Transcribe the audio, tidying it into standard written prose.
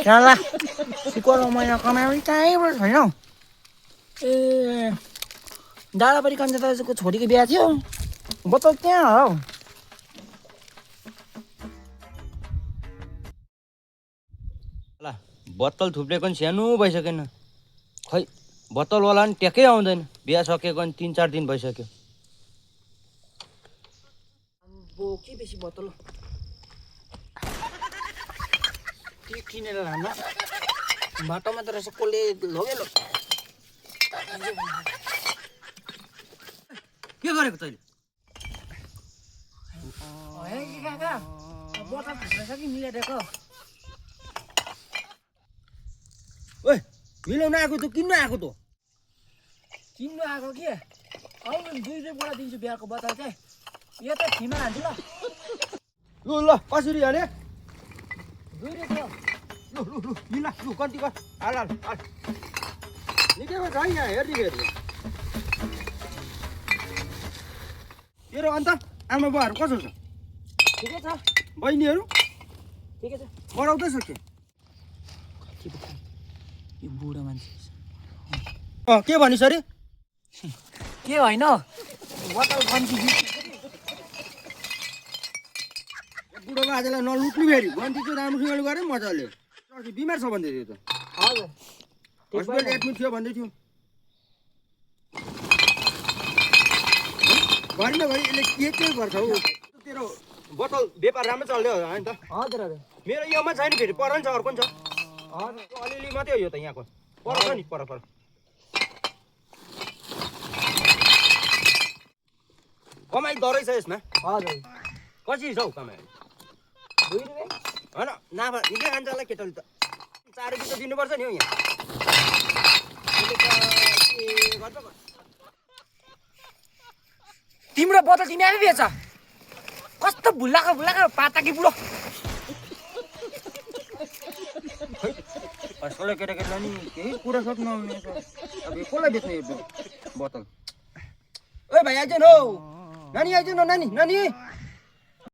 साला सिकोर महिना कमाउने कहीँबाट छैन हौ। ए दादापट्टि कान्छा दाजुको छोरीको बिहा थियो, बोतल त्यहाँ हौ। ल बोतल थुप्रेको नि सानो भइसकेन, खै बोतलवाला नि ट्याक्कै आउँदैन। बिहा सकेको नि 3-4 दिन भइसक्यो। के बेसी बोतल के किनेर लानु बाटोमा त रहेछ, कसले लग्यो। के गरेको तैँले? काका बोतल थुप्रेछ कि मिलाइदिएको। ओइ मिलाउनु आएको त किन्नु आएको त? किन्नु आएको के आउनु 2 रुपियाँ दिन्छु बिहाको बोतल चाहिँ। यो त फ्रीमा हान्छु ल। ल कसरी हाले? 2 रुपियाँ लु लु लु मिला लु कति गर हाल हाल हाल। निकै छ यहाँ हेर्दै हेर्दै। तेरो अन्त आमा बुवाहरू कसो छ? ठिकै छ, बहिनीहरू ठिकै छ। पढाउँदैछ के? यो बुढो मान्छे के भनिस् अरे? के होइन बोतल गन्ती बुढो बाजेलाई नलुट्नु फेरि। गन्ती चाहिँ राम्रोसँगले गरेँ मजाले। बिमार छ भन्दै थियो त। हजुर हस्पिटल एडमिट थियो भन्दै थियो। घरिमा घरि यसले के गर्छ हौ? तेरो बोतल व्यापार राम्रो चल्यो होइन त? हजुर हजुर मेरो योमा छैन फेरि, पर नि छ, अर्को नि छ। हजुर अलिअलि मात्रै हो यो त यहाँको। पर छ नि, पर पर। कमाइ दरै छ यसमा। हजुर कसरी छ हौ कमाइ? 2 रुपियाँ होइन नाफा निकै खान्छ होला केटोले त। 4 रुपियाँ त दिनुपर्छ नि हौ यहाँ। अहिले त के गर्छ? तिम्रो बोतल तिमी आफै बेच। कस्तो भुल्लाको पाता कि बुढो। कसलाई केटाकेटीलाई नि केही कुरा सक्नु आउने छ। अब यो कसलाई बेच्ने यो बोतल? ओइ भाइ आइज न हौ। नानी आइज न, नानी नानी।